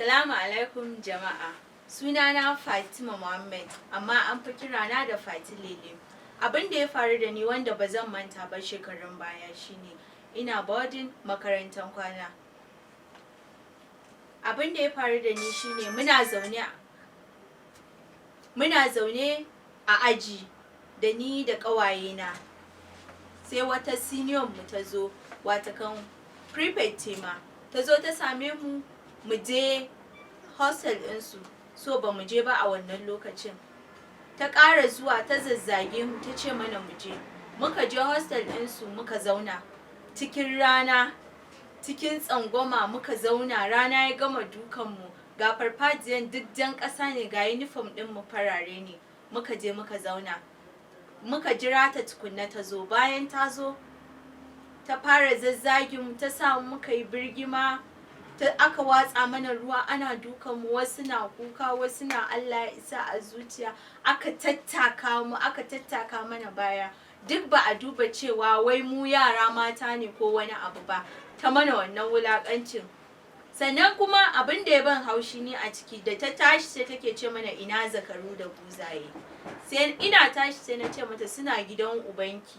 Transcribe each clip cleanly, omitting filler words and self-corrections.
Salamu alaikum, jama'a. Sunana Fatima Muhammad, amma an fi kirana da Fati Lele. Abin da ya faru da ni wanda ba zan manta ba shekarun baya shine ina boarding, makarantar kwana. Abin da ya faru da ni shine muna zaune a aji da ni da ƙawayena. Sai wata senior mu ta zo, watakan prefect ce ma, ta zo ta same mu mu je hostel ɗinsu, so ba mu je ba a wannan lokacin. Ta ƙara zuwa ta zazzage mu, ta ce mana mu je. Muka je hostel ɗinsu, muka zauna cikin rana, cikin tsangwama muka zauna. Rana ya gama dukanmu, ga farfajiyan duk jan ƙasa ne, ga uniform ɗinmu farare ne. Muka je muka zauna, muka jira ta tukunna ta zo. Bayan ta zo, ta fara zazzagin mu, ta sa muka yi birgima, ta aka watsa mana ruwa, ana dukan mu, wasu na kuka, wasu na Allah ya isa a zuciya. Aka tattaka mu, aka tattaka mana baya. Duk ba a duba cewa wai mu yara mata ne ko wani abu ba, ta mana wannan wulakancin. Sannan kuma abin da ya ban haushi ne a ciki, da ta tashi sai take ce mana, "Ina zakaru da buzaye?" Sai ina tashi sai na ce mata, "Suna gidan ubanki."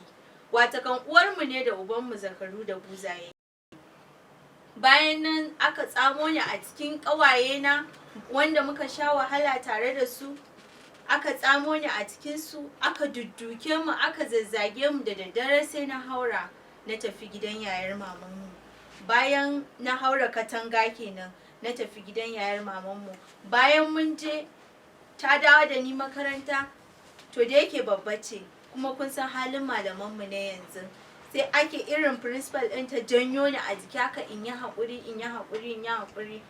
Watakan uwarmu ne da ubanmu zakaru da buzaye. Bayan nan aka tsamo ni a cikin ƙawaye na wanda muka sha wahala tare da su. Aka tsamo ni a cikin su, aka dudduke mu, aka zazzage mu. Da daddare sai na haura na tafi gidan yayar mamanmu. Bayan na haura katanga kenan, na tafi gidan yayar mamanmu. Bayan mun je, ta dawo da ni makaranta. To, da yake babba ce, kuma kun san halin malamanmu na yanzu, sai ake irin principal ɗin ta janyo ni a jiki haka in yi haƙuri, in yi haƙuri, in yi haƙuri,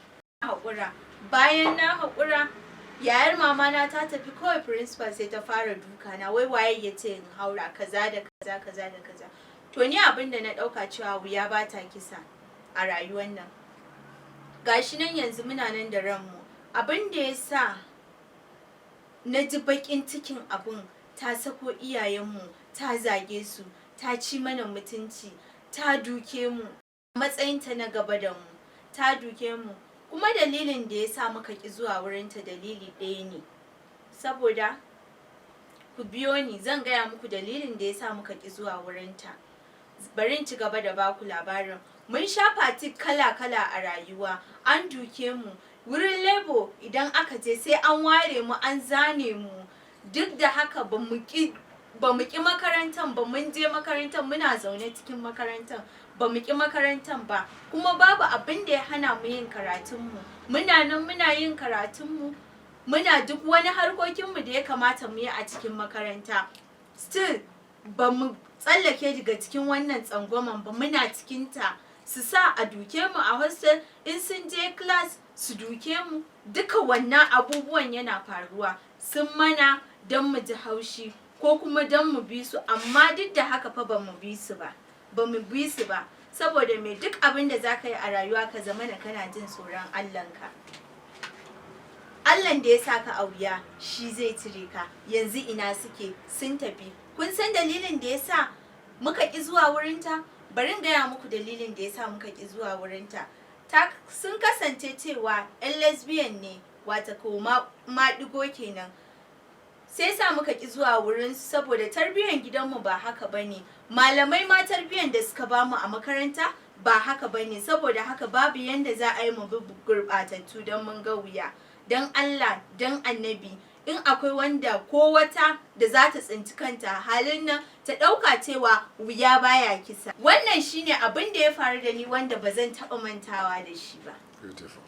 haƙura. Bayan na haƙura, yayar mamana ta tafi, kawai principal sai ta fara duka na, wai waye ya ce in haura, kaza da kaza, kaza da kaza. To, ni abin da na ɗauka cewa wuya ba ta kisa a rayuwar nan. Gashi nan yanzu muna nan da ranmu. Abin da ya sa na ji baƙin cikin abun, ta sako iyayenmu, ta zage su, ta ci mana mutunci, ta duke mu, matsayinta na gaba da mu, ta duke mu. Kuma dalilin da ya sa muka ƙi zuwa wurinta dalili ɗaya ne, saboda ku biyo ni, zan gaya muku dalilin da ya sa muka ƙi zuwa wurinta. Bari in ci gaba da baku labarin. Mun sha fatigue kala-kala a rayuwa. An duke mu wurin labour, idan aka je sai an ware mu, an zane mu. Duk da haka ba mu ƙi makarantar ba. Mun je makarantar, muna zaune cikin makarantar, ba mu ƙi makarantar ba. Kuma babu abin da ya hana mu yin karatunmu. Muna nan muna yin karatunmu, muna duk wani harkokinmu da ya kamata mu yi a cikin makaranta. Still ba mu tsallake daga cikin wannan tsangwaman ba, muna cikinta. Su sa a duke mu a hostel, in sun je class su duke mu. Duka wannan abubuwan yana faruwa. Sun mana don mu ji haushi ko kuma don mu bi su, amma duk da haka fa ba mu bi su ba, ba mu bi su ba. Saboda me? Duk abin da za ka yi a rayuwa, ka zama na kana jin tsoron Allahnka. Allahn da ya sa ka a wuya, shi zai cire ka. Yanzu ina suke? Sun tafi. Kun san dalilin da ya sa muka ƙi zuwa wurinta? Bari in gaya muku dalilin da ya sa muka ƙi zuwa wurinta. Sun kasance cewa 'yan lesbian ne, wata ko maɗigo kenan. Sai sa muka ƙi zuwa wurin, saboda tarbiyyar gidanmu ba haka bane, malamai ma tarbiyyar da suka bamu a makaranta ba haka bane. Saboda haka babu yanda za a yi mu bi gurɓatattu don mun ga wuya. Don Allah, don Annabi, in akwai wanda ko wata da za ta tsinci kanta halin nan, ta ɗauka cewa wuya baya kisa. Wannan shine abin da ya faru da ni wanda ba zan taɓa mantawa da shi ba. Beautiful.